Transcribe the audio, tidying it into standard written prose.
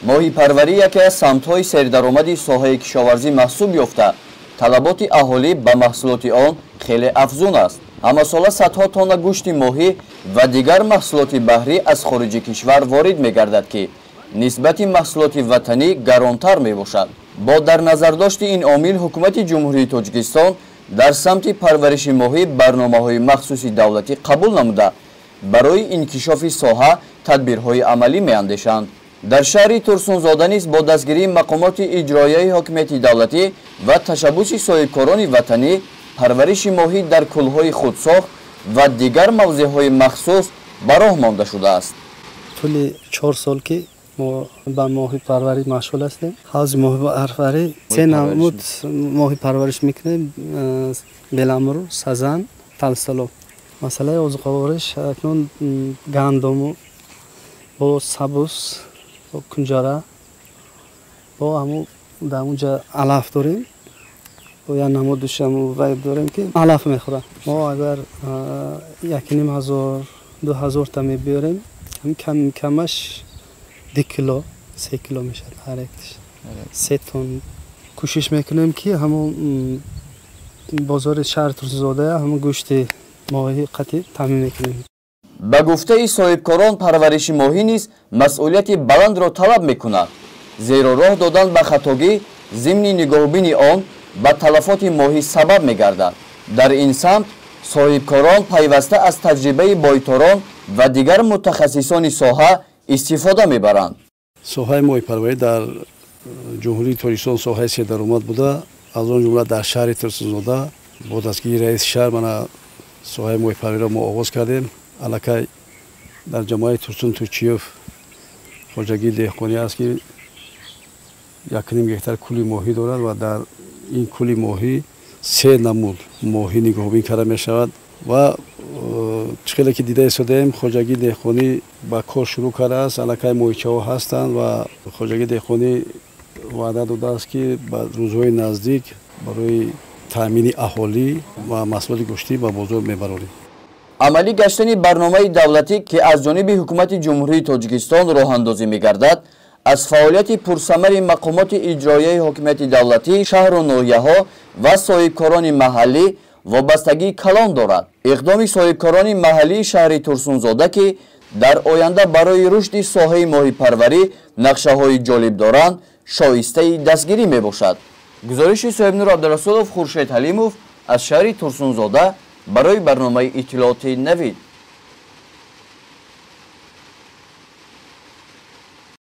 Моҳипарварӣ яке аз самтҳои сердаромади соҳаи кишоварзӣ маҳсуб ёфта, талаботи аҳолӣ ба маҳсулоти он хеле афзун аст. Ҳамасола садҳо тонна гӯшти моҳӣ ва дигар маҳсулоти баҳрӣ аз хориҷи кишвар ворид мегардад, ки нисбати маҳсулоти ватанӣ гаронтар мебошад. Бо дар назардошти ин омил ҳукумати Ҷумҳурии Тоҷикистон дар самти парвариши моҳӣ барномаҳои махсуси давлатӣ қабул намуда, барои инкишофи соҳа тадбирҳои амалӣ меандешанд. Дар шаҳри Турсунзода низ бо дастгирии мақомоти иҷроияи ҳокимияти давлатӣ ва ташаббуси соҳибкорони ватанӣ парвариши моҳӣ дар кӯлҳои худсохт ва дигар мавзеъҳои махсус ба роҳ монда шудааст. Тӯли 4 сол ки мо ба моҳипарварӣ машғул ҳастем. Ҳавзи моҳипарварӣ се намуд моҳӣ парвариш мекунем: беламур, сазан, толстолоб. Масъалаи озуқавориш акнун гандуму бо сабуз, бо кунҷара, бо ҳамун дар онҷа алаф дорем, бо як намудуш вай дорем, ки алаф мехӯрад. Мо агар 1500, 2000 та мебиёрем, камаш 2 кило, 3 кило мешавад ҳар яктиш, 3 тонн. Кӯшиш мекунем, ки ҳамун бозори шаҳри Турсунзода ҳамун гӯшти моҳӣ қатъӣ таъмин мекунем. Ба гуфтаи соҳибкорон, парвариши моҳӣ низ масъулияти баландро талаб мекунад, зеро роҳ додан ба хатогӣ зимни нигоҳубини он ба талафоти моҳӣ сабаб мегардад. Дар ин самт соҳибкорон пайваста аз таҷрибаи бойторон ва дигар мутахассисони соҳа истифода мебаранд. Соҳаи моҳипарварӣ дар Ҷумҳурии Тоҷикистон соҳаи сердаромад буда, аз он ҷумла дар шаҳри Турсунзода бо дастгирии раиси шаҳр мана соҳаи моҳипарвариро мо оғоз кардем. Аллакай дар ҷамоаи Турсун Турчиев хоҷагии деҳқонӣ аст, ки 1,5 гектар кӯли моҳӣ дорад ва дар ин кӯли моҳӣ се намуд моҳӣ нигоҳубин карда мешавад. Ва чӣ хеле ки дида истодаем, хоҷагии деҳқонӣ ба кор шурӯъ кардааст, аллакай моҳичаҳо ҳастанд ва хоҷагии деҳқонӣ ваъда додааст, ки ба рӯзҳои наздик барои таъмини аҳолӣ ва маҳсулоти гӯштӣ ба бозор мебарорем. Амалӣ гаштани барномаи давлатӣ, ки аз ҷониби ҳукумати Ҷумҳурии Тоҷикистон роҳандозӣ мегардад, аз фаъолияти пурсамари мақомоти иҷроияи ҳокимияти давлатӣ, шаҳру ноҳияҳо ва соҳибкорони маҳаллӣ вобастагии калон дорад. Иқдоми соҳибкорони маҳаллии шаҳри Турсунзода, ки дар оянда барои рушди соҳаи моҳипарварӣ нақшаҳои ҷолиб доранд, шоистаи дастгирӣ мебошад. Гузориши Соҳибнур Абдурасулов, Хуршед Ҳалимов аз шаҳри Турсунзода барои барномаи иттилооти «Навид».